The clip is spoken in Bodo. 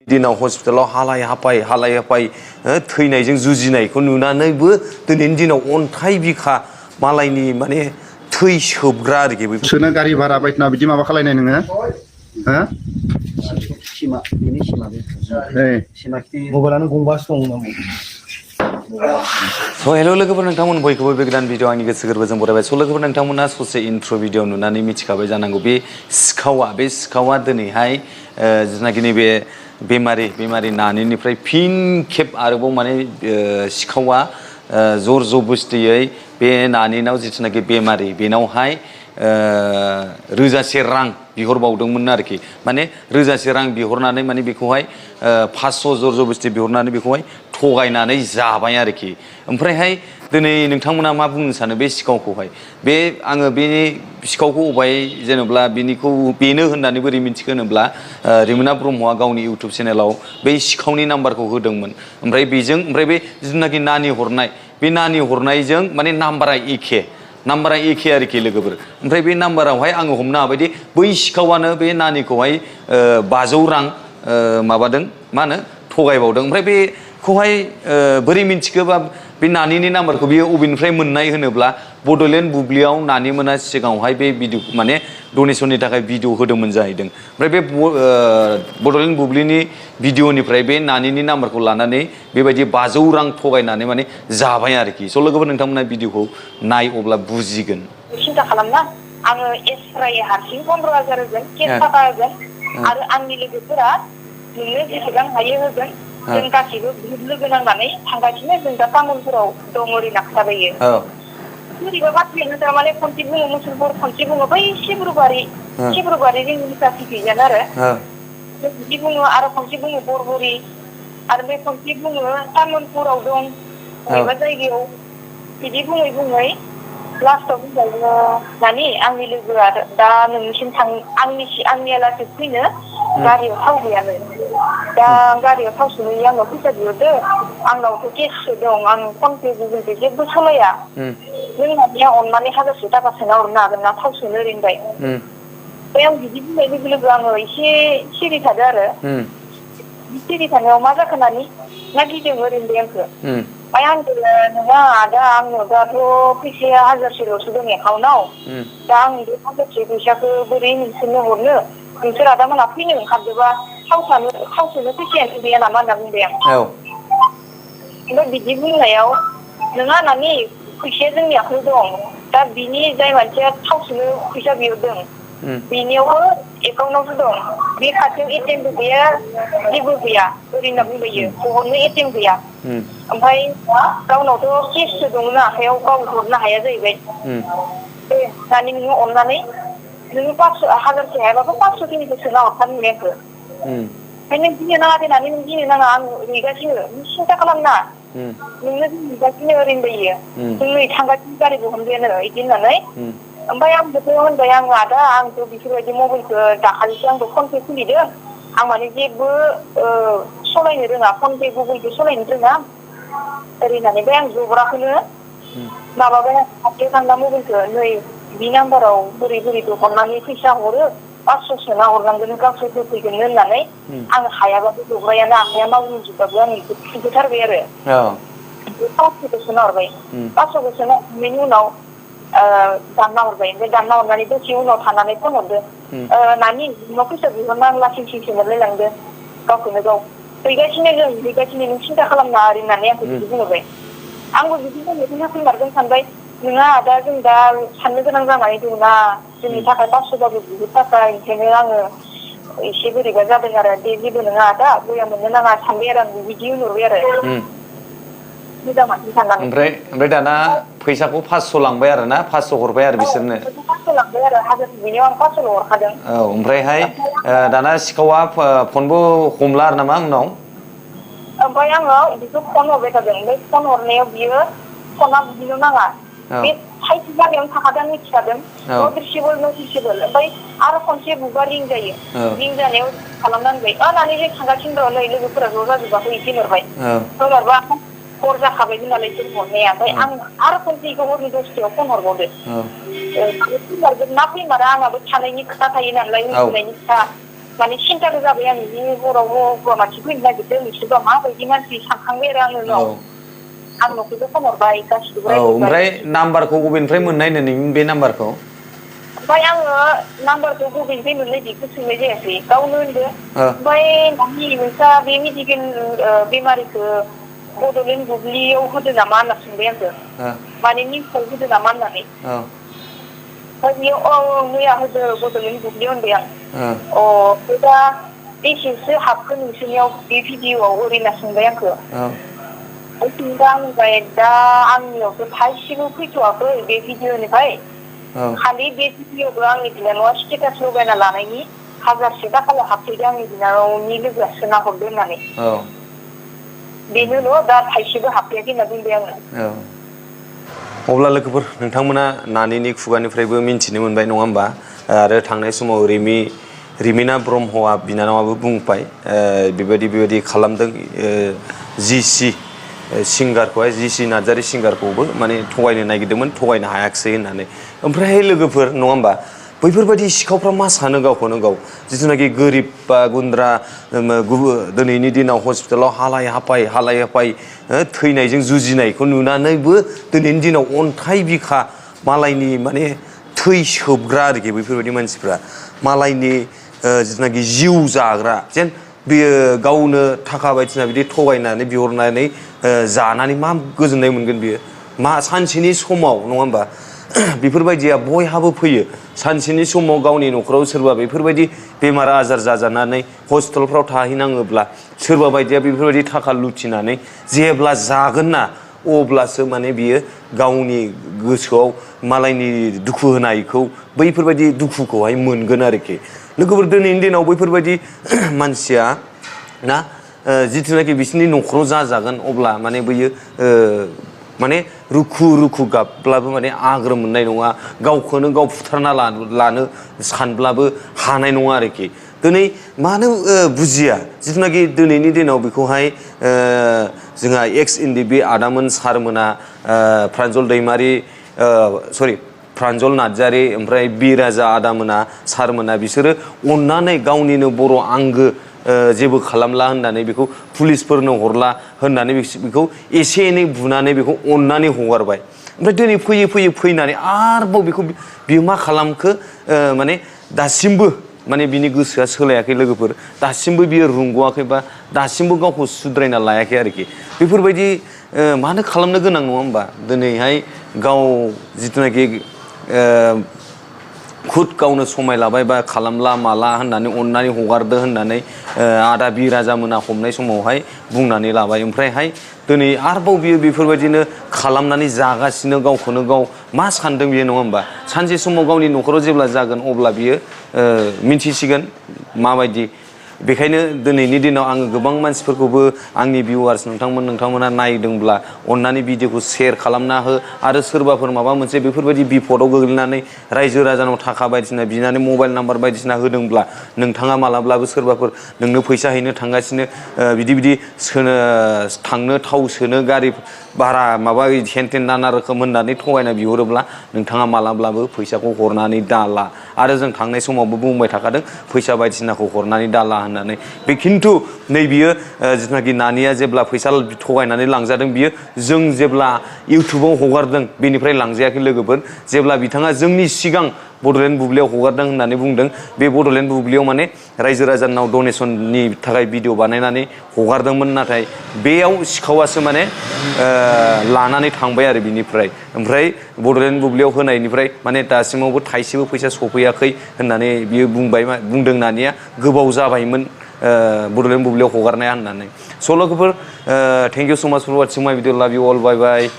दिनाव हस्पिटालाव हालाय हाफाय थैनायजों जुजिनायखौ नुनानैबो दिनैनि दिनाव अन्थाइ बिखा मालायनि माने थै सोबग्रा आरोखि सोनो गारि भारा बायदिना बिदि माबा खालायनाय नोङो हो सिमा बेनि सिमा बे सिमा मबाइलानो गंबासो दं हेल' लोगोफोर नोंथांमोन बयखौबो बे गोदान भिडिअ आंनि गोसो गोरबोजों बरायबाय लोगोफोर नोंथांमोना ससे इन्ट्र' भिडिअ नुनानै मिथिखाबाय जानांगौ बे सिखावा दिनैहाय जिनाखि नैबे बेमारि नानिनिफ्राय फिन खेब आरोबाव माने सिखावा जर जबस्तियै बे नानिनाव जिथुनाखि बेमारि बेनावहाय रोजासे रां बिहरबावदोंमोन आरोखि माने रोजासे रां बिहरनानै माने बेखौहाय 500 जर जबस्ति बिहरनानै बेखौहाय थगायनानै जाबाय आरोखि ओमफ्रायहाय दिनै नोंथांमोना मा बुंनो सानो बे सिखावखौहाय बे आङो बे सिखावखौ अबाय जेनेबा बेनो होननानै बोरै मिथिखो होनोब्ला रिमोना ब्रह्मआ गावनि इउटुब चेनेलाव बे सिखावनि नाम्बारखौ होदोंमोन ओमफ्राय बे जिथुनाखि नानि हरनाय बे नानि हरनायजों माने नाम्बारा एखे आरोखि लोगोफोर ओमफ्राय बे नाम्बारावहाय आङो हमनो हाबायदि बै सिखावानो बे नानिखौहाय 500 रां माबादों मा होनो थगायबावदों ओमफ्राय बेखौहाय बोरै मिन्थिखोबा बे नानिनि नाम्बारखौ बियो अबेनिफ्राय मोननाय होनोब्ला बड'लेण्ड बुब्लियाव नानि मोना सिगाङावहाय बे भिडिअ माने डनेसननि थाखाय भिडिअ होदोंमोन जाहैदों ओमफ्राय बे बड'लेण्ड बुब्लिनि भिडिअनिफ्राय बे नानिनि नाम्बारखौ लानानै बेबायदि 500 रां थगायनानै माने जाबाय आरोखि लोगोफोर नोंथांमोना भिडिअखौ नाय अब्ला बुजिगोन सिन्था खालामना आङो एसफ्राय हारसिं 15,000 होगोन केस थाखा होगोन आरो आंनि लोगोफोरा नोंनो जेसेबां हायो होगोन जों गासैबो लोगो नांनानै थांगासिनो जों दा तामुलपुराव दं ओरैना खोथाबायो बोरैबा बाथ्रायानो थारमाने खनसे बुङो मुसुलपुर खनसे बुङो बै फेब्रुवारि जोंनि गासै गैयानो आरो बिदि बुङो आरो खनसे बुङो बरबरि आरो बे खनसे बुङो तामुलपुराव दं बबेबा जायगायाव बिदि बुङै लास्टआव बुंबाय नानि आंनि लोगोआ दा नोंनिसिम आंनि आलासि फैनो गारियाव थाव गैयानो दा गारियाव थाव सोनो आंनाव फैसा बिहरदो आंनावथ' केससो दं आं फनपे गुगोल पे जेबो सलाया नों मानिया अननानै 1000 थाखा सोना हरनो हागोन ना थाव सोनो ओरैनोबाय ओमफ्राय आं बिदि बुंनाय लोगो आङो एसे सिरि थादो आरो सिरि थानायाव मा जाखो नानि ना गिदों ओरैनोबाय आंखो ओमफ्राय आंबो नङा आदा आंनाव दाथ' फैसाया 1000ल'सो दं एकाउन्टाव दा आं बे 1000 फैसाखौ बोरै नोंसोरनो हरनो नोंसोर आदा मोना फैनो ओंखारदोबा थाव सोनो फैसायानो गैया नामा होनना बुंबाय आं ओमफ्राय बिदि बुंनायाव नङा नानि फैसाया जोंनि आखायाव दं दा बिनि जाय मानसिया थाव सोनो फैसा बिहरदों बेनियावबो एकाउन्टावसो दं बे खाथियाव एटिएमबो गैया जेबो गैया ओरै होनना बुंबायो हरनो एटिएम गैया ओमफ्राय गावनावथ' केससो दङ ना आखायाव गाव हरनो हाया जाहैबाय दानि नोङो अननानै नोङो 1000 हायाबाबो 500 खिनिखौ सोना हरथार नोंनि आंखो ओमफ्राय नों गिनो नाङा दे नानि नों गिनो नाङा आं नेगासिनो नों सिन्था खालामना नोंनो नेगासिनो ओरैनोबायो जों नै थांगासिनो गारि बहनबायानो बिदि होननानै ओमफ्राय आंबोथ' होनबाय आङो आदा आंथ' बेफोरबायदि मबाइलखौ दाखालिसो आंबो फनपे खुलिदों आं माने जेबो सलायनो रोङा फनपे गुगोल पे सलायनो रोङा ओरै होननानै ओमफ्राय आं जब्राखौनो माबाबाय खाथियाव थांना मबाइलखौ नै बि नाम्बाराव बोरै दहननानै फैसा हरो 500 सोना हरनांगोन गावसोर होफैगोन होननानै आं हायाबाबो जब्रायानो आखाइया मावजोबबाबो आं बेखौ खिन्थाथारबाय आरो 500 सोना हरबाय 500 सोना हरनायनि उनाव दानना हरबाय ओमफ्राय दानना हरनानै दसे उनाव थानानै फन हरदो नानि नोंनाव फैसा बिहरना आं लासिंसिंसो मोनलायलांदो गावखौनो गाव हैगासिनो नों सिन्था खालामना ओरै होननानै आंखौ बिदि बुंहरबाय आंबो बिदि बुंनायखौ होफैमारगोन सानबाय नोङा आदा जों दा साननो गोनां जानानै दंना जोंनि थाखाय 500बाबो बिहर थाखाय ओंखायनो आङो एसे बोरैबा जादों आरो दे जेबो नङा आदा बया मोननो नाङा सानबाय आरो आं बिदि होनहरबाय आरो मोजां मानसि साननानै ओमफ्राय दाना फैसाखौ 500 लांबाय आरो ना 500 हरबाय आरो बिसोरनो 500 लांबाय आरो 1000 बिनियाव आं 500 हरखादों ओमफ्रायहाय दाना सिखावा फनबो हमला आरो नामा उनाव ओमफ्राय आङो बिखौ फन हरबाय थादों ओमफ्राय फन हरनायाव बियो फना बुनो नाङा बे थाइसे जानायावनो थाखादों मिथिखादों नटिसेबोल ओमफ्राय आरो खनसे बुबा रिं जायो रिं जानायाव खालामनानै नानि जों थांगासिनो दं नै लोगोफोरा ज' जाजोबाखै इदि होनहरबा हर जाखाबायमोन नालाय जों हरनाया ओमफ्राय आं आरो खनसे इखौ हरनि 10थायाव फन हरबावदो फैमारगोन ना फैमारा आंहाबो थानायनि खोथा थायो नालाय उन्दुनायनि खोथा माने सिन्थाबो जाबाय आं जि हराव हौवा मानसि फैनो नागिरदों बिसोरबा माबायदि मानसि सानखांबाय आरो आङो उनाव आं न'खौबो फन हरबाय गासिबो औ रायज्लायबाय ओमफ्राय नाम्बारखौ बबेनिफ्राय मोननाय नों बे नाम्बारखौ ओमफ्राय आङो नाम्बारखौ बबेनिफ्राय मोननाय बेखौ सोंनाय जायासै गावनो होनदो ओमफ्राय मानि नोंस्रा बे मेडिकेल बेमारिखौ बड'लेण्ड बुब्लियाव होदो नामा होनना सोंबाय आंखौ माने निउसाव होदो नामा होननानै ओमफ्राय बेयाव मैया होदो बड'लेण्ड बुब्लियाव होनबाय आं दा बेसेसो हाबखो नोंसोरनियाव बे भिडिअ'आव ओरैना सोंबाय आंखौ दा आंनिफ्राय दा आंनियावथ' थाइसेबो फैथ'वाखै बे भिडिअ'निफ्राय खालि बे भिडिअ'खौ आंनि बिनानावआ स्टेटास लगायना लानायनि 1000 थाखाल' हाबफैदो आंनि बिनानावनि लोगोआ सोना हरदो होननानै बेनोल' दा थाइसेबो हाबफैयाखै होनना बुंबाय आङो अब्ला लोगोफोर नोंथांमोना नानिनि खुगानिफ्रायबो मिन्थिनो मोनबाय नङा होमबा आरो थांनाय समाव रिमिना ब्रह्मआ बिनानावाबो बुंबाय बेबायदि खालामदों जिसि सिंगारखौहाय जिसि नार्जारी सिंगारखौबो माने थगायनो नागिरदोंमोन थगायनो हायाखिसै होननानै ओमफ्रायहाय लोगोफोर नङा होमबा बैफोरबायदि सिखावफ्रा मा सानो गावखौनो गाव जिथुनाखि गोरिब बा गुन्द्रा दिनैनि दिनाव हस्पिटालाव हालाय हाफाय थैनायजों जुजिनायखौ नुनानैबो दिनैनि दिनाव अन्थाइ बिखा मालायनि माने थै सोबग्रा आरोखि बैफोरबायदि मानसिफ्रा मालायनि जिथुनाखि जिउ जाग्रा जेन बेयो गावनो थाखा बायदिसिना बिदि थगायनानै बिहरनानै जानानै मा गोजोननाय मोनगोन बियो मा सानसेनि समाव नङा होमबा बेफोरबायदिया बयहाबो फैयो सानसेनि समाव गावनि न'खराव सोरबा बेफोरबायदि बेमार आजार जाजानानै हस्पिटालफ्राव थाहैनाङोब्ला सोरबा बायदिया बेफोरबायदि थाखा लुथिनानै जेब्ला जागोन ना अब्लासो माने बियो गावनि गोसोआव मालायनि दुखु होनायखौ बैफोरबायदि दुखुखौहाय मोनगोन आरोखि लोगोफोर दिनैनि दिनाव बैफोरबायदि मानसिया ना जिथुनाखि बिसोरनि न'खराव जाजागोन अब्ला माने बैयो माने रुखु गाबब्लाबो माने आग्रोम मोननाय नङा गावखौनो गाव फुथारना लानो सानब्लाबो हानाय नङा आरोखि दिनै मानो बुजिया जिथुनाखि दिनैनि दिनाव बेखौहाय जोंहा एक्स इन्दि बे आदामोन सारमोना प्रान्जल दैमारि प्रान्जल नार्जारी ओमफ्राय बिराजा आदामोना सारमोना बिसोरो अननानै गावनिनो बर' आंगो जेबो खालामला होननानै बेखौ पुलिसफोरनो हरला होननानै बेखौ एसे एनै बुनानै बेखौ अननानै हगारबाय ओमफ्राय दिनै फैनानै आरोबाव बेखौ बियो मा खालामखो माने दासिमबो माने बिनि गोसोआ सोलायाखै लोगोफोर दासिमबो बियो रुंग'वाखै बा दासिमबो गावखौ सुद्रायना लायाखै आरोखि बेफोरबायदि मानो खालामनो गोनां नङा होमबा दिनैहाय गाव जिथुनाखि खुद गावनो समाय लाबाय बा खालामला माला होननानै अननानै हगारदो होननानै आदा बिराजा मोना हमनाय समावहाय बुंनानै लाबाय ओमफ्रायहाय दिनै आरोबाव बियो बेफोरबायदिनो खालामनानै जागासिनो गावखौनो गाव मा सानदों बियो नङा होमबा सानसे समाव गावनि न'खराव जेब्ला जागोन अब्ला बियो मिन्थिसिगोन माबायदि बेखायनो दिनैनि दिनाव आङो गोबां मानसिफोरखौबो आंनि भिउवार्स नोंथांमोना नायदोंब्ला अननानै भिडिअखौ शेयार खालामना हो आरो सोरबाफोर माबा मोनसे बेफोरबायदि बिपदआव गोग्लैनानै रायजो राजानाव थाखा बायदिसिना बिनानै मबाइल नाम्बार बायदिसिना होदोंब्ला नोंथाङा मालाब्लाबो सोरबाफोर नोंनो फैसा हैनो थांगासिनो बिदि थांनो थाव सोनो गारि भारा माबा हेनथेन नाना रोखोम होननानै थगायना बिहरोब्ला नोंथाङा मालाब्लाबो फैसाखौ हरनानै दाला आरो जों थांनाय समावबो बुंबाय थाखादों फैसा बायदिसिनाखौ हरनानै दाला होननानै बे खिन्थु नै बियो जिथुनाखि नानिया जेब्ला फैसा थगायनानै लांजादों बियो जों जेब्ला इउटुबाव हगारदों बेनिफ्राय लांजायाखै लोगोफोर जेब्ला बिथाङा जोंनि सिगां बड'लेण्ड बुब्लियाव हगारदों होननानै बुंदों बे बड'लेण्ड बुब्लियाव माने रायजो राजानाव डनेसननि थाखाय भिडिअ बानायनानै हगारदोंमोन नाथाय बेयाव सिखावासो माने लानानै थांबाय आरो बिनिफ्राय ओमफ्राय बड'लेण्ड बुब्लियाव होनायनिफ्राय माने दासिमावबो थाइसेबो फैसा सफैयाखै होननानै बियो बुंदों नानिया गोबाव जाबायमोन बड'लेण्ड बुब्लियाव हगारनाया होननानै स' लोगोफोर थेंक इउ स' माच फर वाचिं माय भिडिअ लाभ इउ अल बाय बाय